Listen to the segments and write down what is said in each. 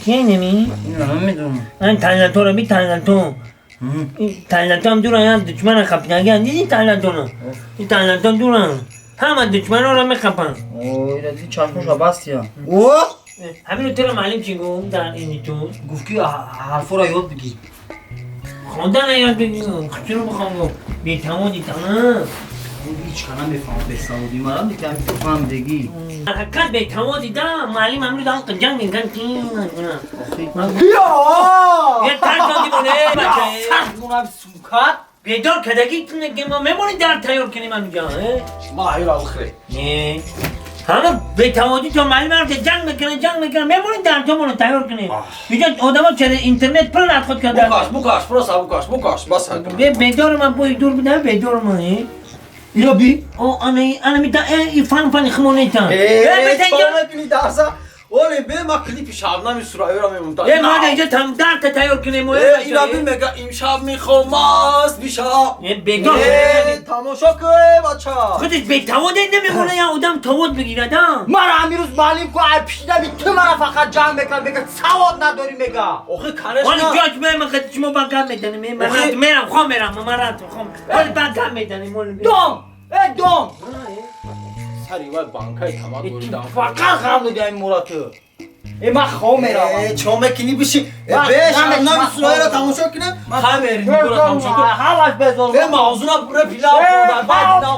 Кия неми? Намедонам. Ан таллаторо би таллато. Таллато ҳам дуран, душмана қапидаги. Диди таллаторо? Ин таллато дуран. Ҳама душманоро меқапанд. Ой, чашмоша бастия. О! Ҳамино туро маълим чӣ гуфт дар институт? Гуфт ки ҳарфоро ёд бигир. Хондан ёд бигир. Чиро бихом гуфт? Бетаводи тана. Ҳеч ка намефаҳмам бесаводӣ мара, лекин ту фаҳмидагӣ. Ҳақиқат бетаводи да, маълим ҳамино дан ҷанг мекард ки. Я! Я тарсоди моне бача. Сахт гуна сумкат. Бедор кардагӣ ки мо мемонем дар тайёр кунем ҳаминҷо. Ма ҳайра бихӯре. Не. Ҳама бетаводӣ то маълим ҳам ҷанг мекунад, ҷанг мекунад, мемонем дар томонро тайёр кунем. Инҷо одамо через интернет пул надход карда. Букаш, букаш, просто букаш, букаш, бас. Бедор ман бой дур буда, бедор ман. Иро би? О, ана ана мита и фан фан хмонета. Э, чӣ мекунӣ дарса? Оле, бе ма клипи Шабнами Сурайёро мемонтам. Э, ма инҷо там дарта тайёр кунем. Э, ира би мега имшаб мехом маст бишам. Э, бедор. Э, тамошо кун, бача. Худаш бетавод намемона, я одам тавод бигирад, а? Мара ҳамин рӯз маълим ку ай пишидаби ту мара фақат ҷанг мекард, мега савод надорӣ мега. Охи, конечно. Оли ҷоч мема хад шумо ба гап меданем. Ман мерам, хом мерам, ман рафтам хом. Оли ба гап меданем, оли. Дом! Э, дом! Сари вай банкаи тамак буридам. Фақат ғам додӣ ҳамин мора ту. Э, ман хом меравам. Э, чо мекунӣ биши? Э, бе Шабнами Сурайёро тамошо кунем. Хамери нигоро тамошо кун. Ҳамаш безор. Э, мавзуна буре пилав хӯрда, баъд дидам.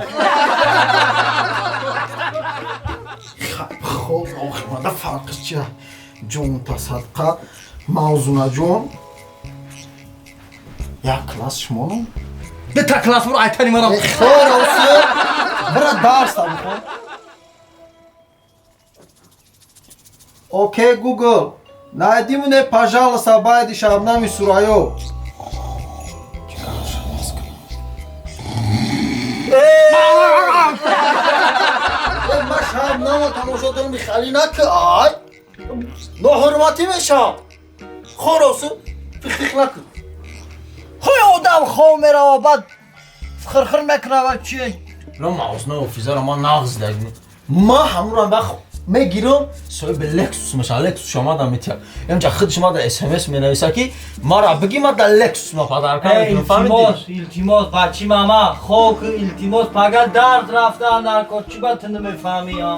Хоб, охи мада фарқиш чия? Ҷон та садқа, Мавзуна ҷон. Як класс шумоно? Ду та класс бур айтани мара. Хор оси. Бира дарс та бихон. Окей, Google, найди мне, пожалуйста, байди Шабнами Сурайё. Э, ма Шабнама тамошо дорам, хали наки, ай. Ноҳурматӣ мешавам. Хор оси, фихфих накун. Ҳой одам хом мерава, баъд хирхир мекунава чи? Ро мавзуна офизаро ман нағз дагни. Ма ҳамуро вақт мегирам, соҳиби Lexus мешавам, Lexus омада метиҳад. Инҷа худаш омада SMS менависа ки мара биги ма дар Lexus ма подарка мекунам, фаҳмидӣ? Илтимос, илтимос, бачи мама, хок, илтимос, пага дард рафтан дар кор, чӣ ба ту намефаҳмӣ, а?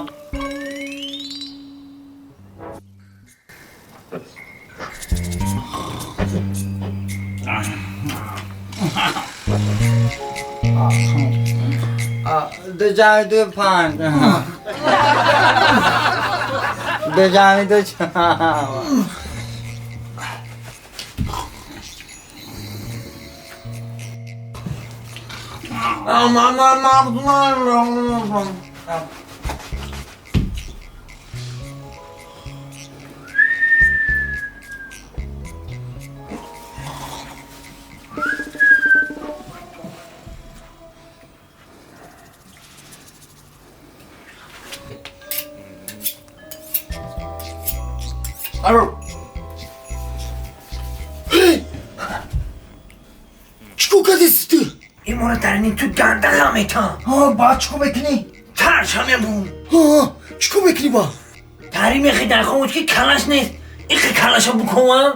Ду ҷамъи ду панҷ. Ду ҷамъи ду чор. Чӣ кор кардиси ту? Ин мора дар ин ту ганда ламетам. Баъд чӣ кор мекунӣ? Тарша мебун. Чӣ кор мекунӣ ба? Тари мехи дар хомуш ки калаш нест. Ихи калаша букунам.